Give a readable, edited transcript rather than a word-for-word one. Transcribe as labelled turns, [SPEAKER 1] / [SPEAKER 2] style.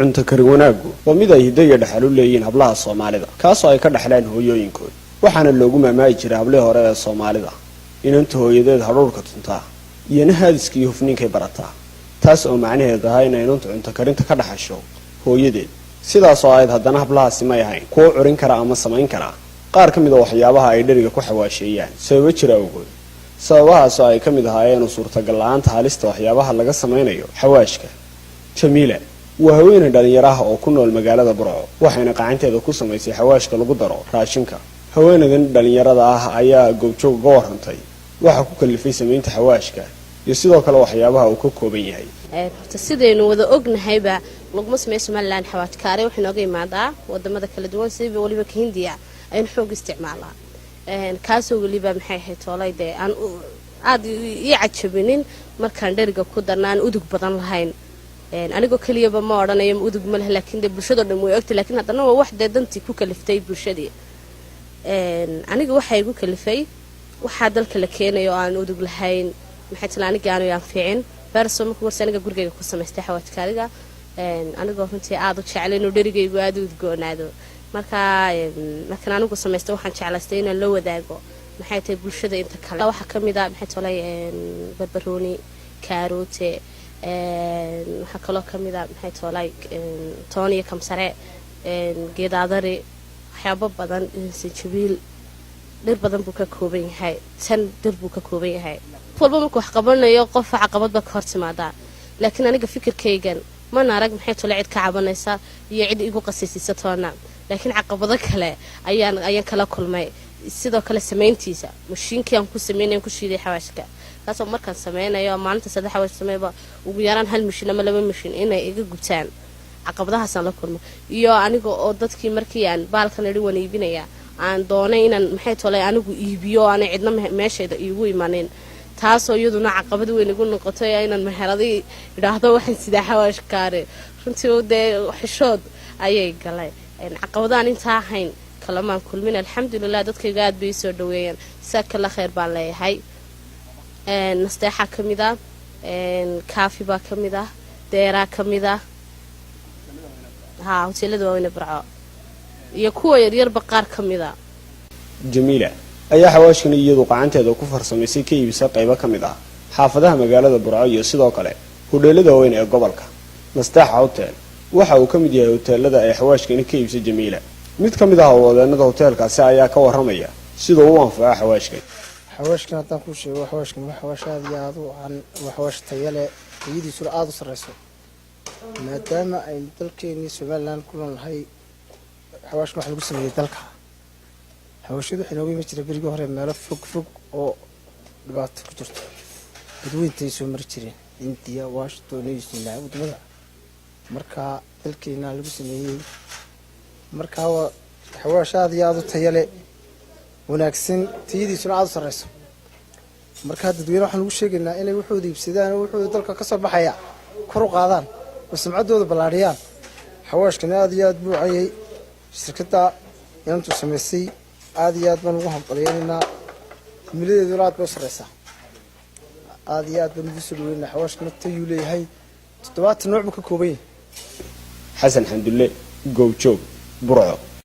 [SPEAKER 1] Cunto karin wanaaggu waa mid ay hiddo iyo dhexal u leeyihiin hablaha Soomaalida, kaasoo ay ka dhexleen hooyooyinkood. Waxaana loogu maamaayi jiray hablihii hore ee Soomaalida: "Inanta hooyadeed hadhuurka tuntaa iyana haadiska iyo hufniinkay barataa." Taas oo macnaheedu ahaa inay inantu cunto karinta ka dhaxasho hooyadeed. Sidaasoo ahayd, haddana hablahaasi may ahayn kuwo curin kara ama samayn kara qaar ka mid a waxyaabaha ay dheriga ku xawaasheeyaan, sababo jira awgood. Sababahaasoo ay ka mid ahaayeen suurtagal la-aanta halista waxyaabaha laga samaynayo xawaashka. Jamiila waa haweeney dhallinyaraha oo ku nool magaalada Burco, waxayna qacanteeda ku samaysay xawaashka lagu daro raashinka. Haweeneydan dhallinyarada ah ayaa Goobjoog uga warantay waxa ku kalifay samaynta xawaashka iyo sidoo kale waxyaabaha uu ka kooban yahay.
[SPEAKER 2] Horta, sidaynu wada ognahayba, laguma sameeyo Somaliland xawaajkaare. Waxay nooga imaadaa wadamada kala duwan, sidiiba weliba ka Hindiya aynu xoog isticmaalaa, kaasoo weliba, maxay ahayd toolay, dee aan aada ii cajabinin markaan dheriga ku darna, aan udug badan lahayn. Anigoo keliyaba ma odhanayo udug ma leh, laakiin dee bulshadoo dhan way ogtay. Lakiin haddana waa wax dee dantii ku kaliftay bulshadii. Aniga waxaa igu kalifay waxaa dalka la keenayo oo aan udug lahayn, maxay tala, aniga aanu anficin berso. Marka warse aniga gurigayga ku samaystay xawaajkaariga, anigoo runtii aada u jeclay inuu dherigaygu aada u udgoonaado. Marka markaan anigu samaystay, waxaan jeclaystay inaan la wadaago, maxay tahay, bulshada inta kale. Waxaa ka mid a, maxay tolay, barbarooni, kaarote. Waxaa kaloo ka mid a, maxay tolay, toon iyo kamsare, geedaadari, waxyaabo badan, sanjabiil. Dhir badan buu ka kooban yahay, tan dhir buu ka kooban yahay. Qof walba markuu wax qabanayo, qof caqabad ba ka hor timaadaa, laakiin aniga fikirkaygan mana arag, maxay tole, cid ka cabanaysa iyo cid igu qasaysiisa toona. Laakiin caqabado kale ayaan kala kulmay. Sidoo kale samayntiisa, mashiinkii aan ku sameynay, ku shiiday xawaashka, kaasoo markaan sameynayo maalinta saddex xawaash sameeyba, ugu yaraan hal mashiin ama laba mashiin inay iga gubtaan. Caqabadahaasaan la kulmay, iyo aniga oo dadkii markii aan baalkan idhi waan iibinaya, aan doonay inaan, maxay tolay, anigu iibiyo, aanay cidna meeshayda iigu imanin, taasoo iyaduna caqabad weyn igu noqotay. Inaan meheradii idhaahdo waxaan sidaa xawaash kaare, runtii dee xishood ayay galay. Caqabadaan intaa ahayn kalamaan kulmin, alxamdulilah. Dadkayga aad bay isoo dhaweeyeen, saa kala kheyr baan leeyahay. Nasteexaa ka mid ah, Kaafi baa ka mid ah, Deeraa ka mid ah, haa, hoteelada waaweyne Burco iyo kuwa yaryarba qaar ka mid a.
[SPEAKER 1] Jamiila ayaa xawaashkan iyadu qacanteeda ku farsamaysay ka iibisa qaybo ka mid ah xaafadaha magaalada Burco iyo sidoo kale hudheelada waaweyn ee gobolka. Nasteexa Hotel waxa uu ka mid yahay hoteelada ay xawaashkani ka iibsa Jamiila. Mid ka mid ah howlwadeenada hoteelkaasi ayaa ka waramaya sida uu u anfaco xawaashkan.
[SPEAKER 3] Xawaashkan haddaan kuu sheego, xawaashkan waa xawaash aada iyo aada u wacan, waa xawaash tayo leh, tayadiisuna aada u sarreyso. Maadaama aynu dalkeenii Somaliland ku noolnahay, xawaashkan waxa lagu sameeyey dalka. Xawaashyadu waxay nooga iman jiray berigii hore meelo fog fog oo dhibaato ku jirto, badweyntay soo mari jireen, India, Washington, New Zealand, waddamada. Marka dalkeena lagu sameeyey. Markaa waa xawaash aada iyo aada u tayo leh, wanaagsan, tayadiisuna aada u sarreyso. Markaa dadweyne waxaan ugu sheegaynaa inay wuxuuda iibsadaan oo wuxuuda dalka ka soo baxaya kor u qaadaan oo sumcaddooda ballaadhiyaan. Xawaashkani aada iyo aad buu cayay. Shirkadda inantu samaysay aada iyo aad baan ugu hambalyaynaynaa. Himiladeeduna aad bay u sarreysaa. Aada iyo aad baan ugu soo dhaweynaa. Xawaashkana tayuu leeyahay, 70 nooc buu ka kooban yahay.
[SPEAKER 1] Xasan Xamdulle, Goobjoog, Burco.